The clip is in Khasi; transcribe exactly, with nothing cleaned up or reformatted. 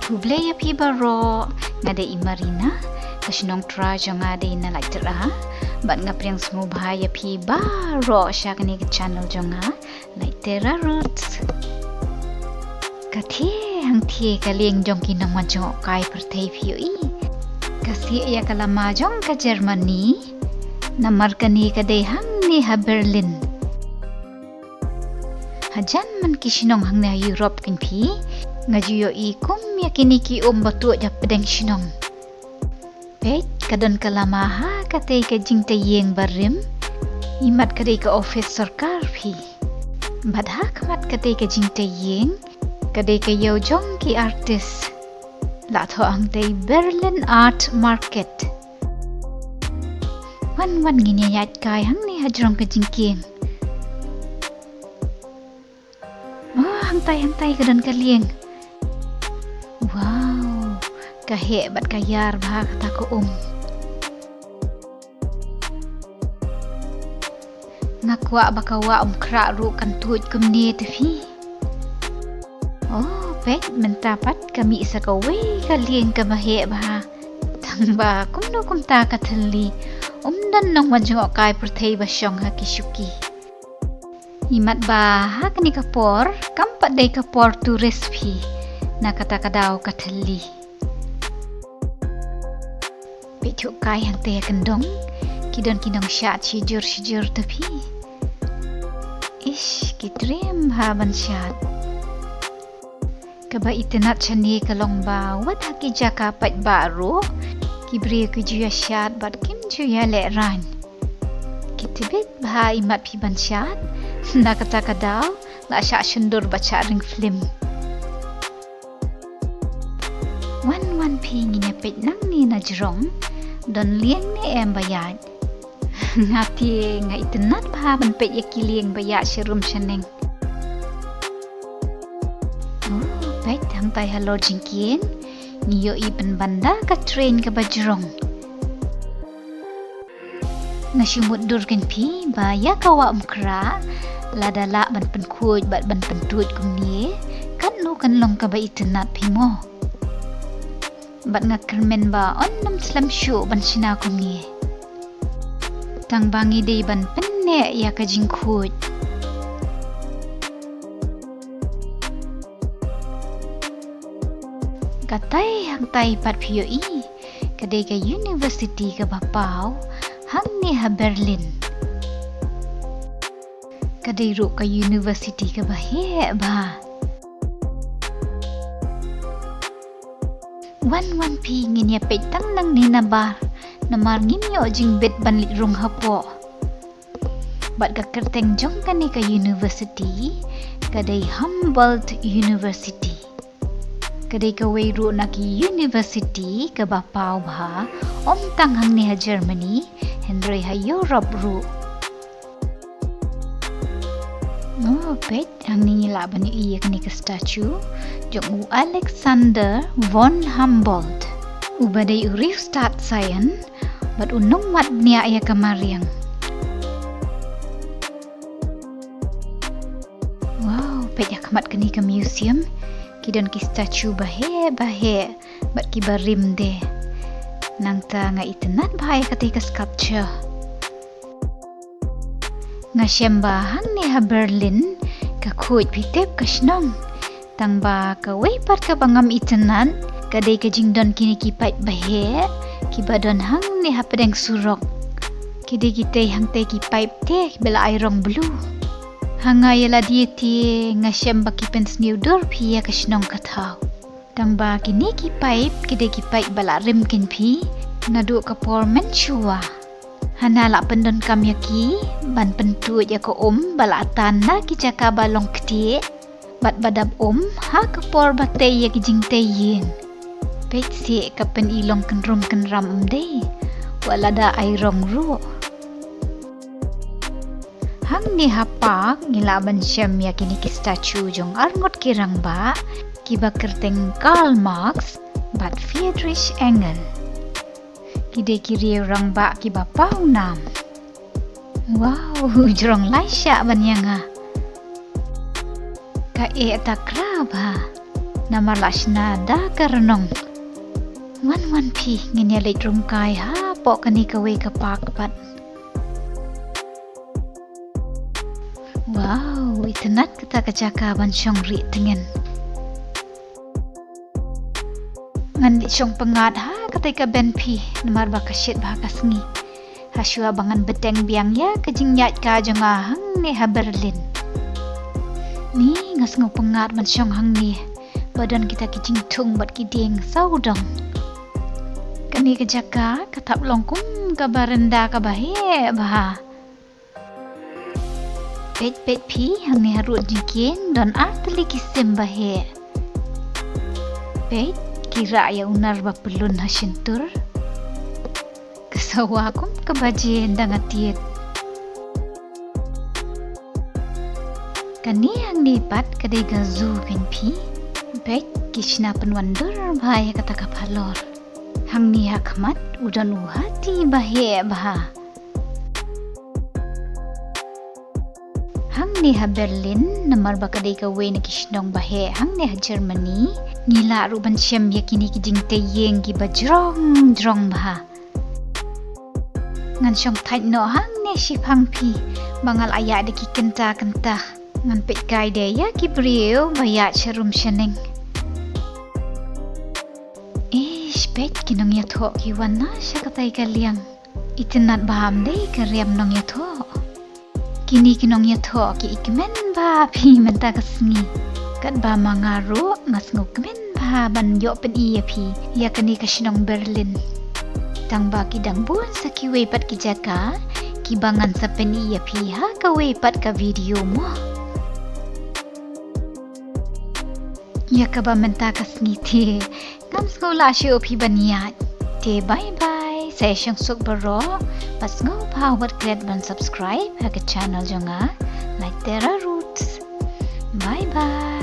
Khublei ïa phi baroh, nga dei i Marina, ka shnong Trai jong nga dei na Laityra, bad nga pdiang sngewbha ïa phi baroh sha kane ka channel jong nga, Laityra Roots. Ka thiah hangthiah ka lieng jong ki nongwan jngohkai pyrthei phi ïohi. Ka sieh ïa ka lama jong ka Germany, namar kane ka dei hangne ha Berlin. Hajan man ki shnong hangne ha Europe kein phi, nga ju ïohi kum ïa kine ki um ba tuid hapdeng shnong. Peit, ka don ka lama ha katei ka jingtei ïing barim, imat ka dei ka office sorkar phi. Bad ha khmat katei ka jingtei ïing, ka dei ka ïew jong ki artist. La thoh hangtei Berlin Art Market. Wan wan ngin ïa ïaid kai hangne hajrong ka jingkieng. Oh, hangtai hangtai ka don ka lieng. Wow, ka heh bad ka ïar bha kata ka um. Nga kwah ba ka wah Umkhrah ruh kan tuid kumne te phi. Oh, peit mynta pat ka mih sa kawei ka lieng kaba heh bha. Tang ba kumno kumta ka thylli. Um don nongwan jngohkai pyrthei ba shong ha ki shuki. Imat ba ha kane ka por kam pat dei ka por tourist phi, na kata ka daw ka thylli. Peit, shu kai hangtei ha kyndong, ki don ki nongshad shijur shijur te phi. Ish, ki triem bha ban shad. Kaba itynnad shane ka long ba wat ha ki jaka paidbah ruh, ki briew ki ju ïa shad bad kim ju ïa lehraiñ. Ki tbit bha imat phi ban shad, na kata ka daw la shah shyndur bad shah ring film. Wan wan phi, ngin ïa peit nangne na jrong, don lieng ne em ba ïaid. Nga te nga itynnad bha ban peit ïa ki lieng ba ïaid sharum shaneng. Oh, peit hangtai halor jingkieng, ngi ïohi pynban da ka train kaba jrong. Nga shu mutdur kein phi ba ïa ka wah Umkhrah, lada lah ban pynkhuid bad ban pyntuid kumne, katno kan long kaba itynnad phi mo. Bad nga kyrmen ba yn ym slem shuh ban shna kumne. Tang ba ngi dei ban pynneh ïa ka jingkhuid. Katai hangtai pat phi ïohi, ka dei ka university kaba paw hangne ha Berlin. Ka dei ruh ka university kaba heh bha. Wan wan phi, ngin ïa peit tang nangne na bar, namar ngim ïoh jingbit ban leit rung hapoh. Bad ka kyrteng jong kane ka university ka dei Humboldt University. Ka dei kawei ruh na ki university kaba paw bha, ym tang hangne ha Germany, hynrei ha Europe ruh. Oh, peit, hangne ngi lah ban ïohi ïa kane ka statue jong u Alexander von Humboldt, uba dei u riewstad saian bad u nongwad bniah ïa ka mariang. Wow, peit ha khmat kane ka museum, ki don ki statue ba heh ba heh bad kiba rim de. Nangta nga itynnad bha ïa katei ka sculpture. Nga shem ba hangne ha Berlin ka khuid phi tip ka shnong. Tang ba kawei pat kaba ngam itynnad ka dei ka jingdon kine ki paip ba heh kiba don hangne hapdeng surok. Ki dei kitei hangtei ki paip te kiba la ai rong blue. Ha nga ïa lade te nga shem ba ki pynsniew dur phi ïa ka shnong ka thaw. Tang ba kine ki paip ki dei ki paip ba la rim kein phi naduh ka por mynshuwa. Hana la pyndonkam ïa ki ban pyntuid ïa ka um ba la tan na ki jaka ba long ktieh bad ba dap um ha ka por ba tei ïa ki jingtei ïing. Peit seh, ka pyni long kynrum kynram ym dei, wat lada ai rong ruh. Hangne ha park ngi lah ban shem ïa kine ki statue jong arngut ki rangbah kiba kyrteng Karl Marx bad Friedrich Engel. Ki dei ki riew rangbah kiba paw nam. Wow, jrong lai shah ban ïa nga. Ka eh takra bha. Namar la shna da ka rnong. Wan wan phi, ngin ïa leit rung kai hapoh kane kawei ka park pat. Wow, itynnat kata ka jaka ban shong rieh tngen. Ngan leit shong pyngngad ha katei ka bench phi, namar ba ka shit bha ka sngi. Hashwa ba ngan bteng biang ïa ka jingïaid ka jong nga hangne ha Berlin. Ni nga sngew pyngngad ban shong hangne, ba don kita ki jingthung bad ki dieng sawdong. Kane ka jaka ka thap long kum ka baranda kaba heh bha. Peit peit phi, hangne harud jingkieng don ar tylli ki sim ba heh. Peit, ki rah ïa u nar ba pyllun ha shyntur. Ka sawa kum ka baje ndang atied. Kane hangne pat ka dei ka zoo kein phi. Peit, ki shna pynwandur bha ïa kata ka phalor. Hangne ha khmat u don u hati ba heh bha. Hangne ha Berlin, namar ba ka dei kawei na ki shnong ba heh hangne ha Germany, ngi lah ruh ban shem ïa kine ki jingtei ïing kiba jrong jrong bha. Ngan shong thait noh hangne shiphang phi, ba nga la ïaid da ki kynta kynta. Ngan peit kai de ïa ki briew ba ïaid sharum shaneng. Ish, peit ki nongïathoh ki wan na sha katei ka liang. Itynnat bha ym dei ka riam nongïathoh. Kine ki nongïathoh ki i kmen bha phi mynta ka sngi. Katba ma nga ruh nga sngew kmen bha ban ïoh pyni ïa phi ïa kane ka shnong Berlin. Tang ba ki dang bun sa kiwei pat ki jaka kiba ngan sa pyni ïa phi ha kawei pat ka video mo. Ïa kaba mynta ka sngi te ngam sngew lah shuh phi ban ïaid. Te bye bye, sa ïa shong suk baroh, bad sngewbha wat klet ban subscribe ha ka channel jong nga, Laitera Roots. Bye bye.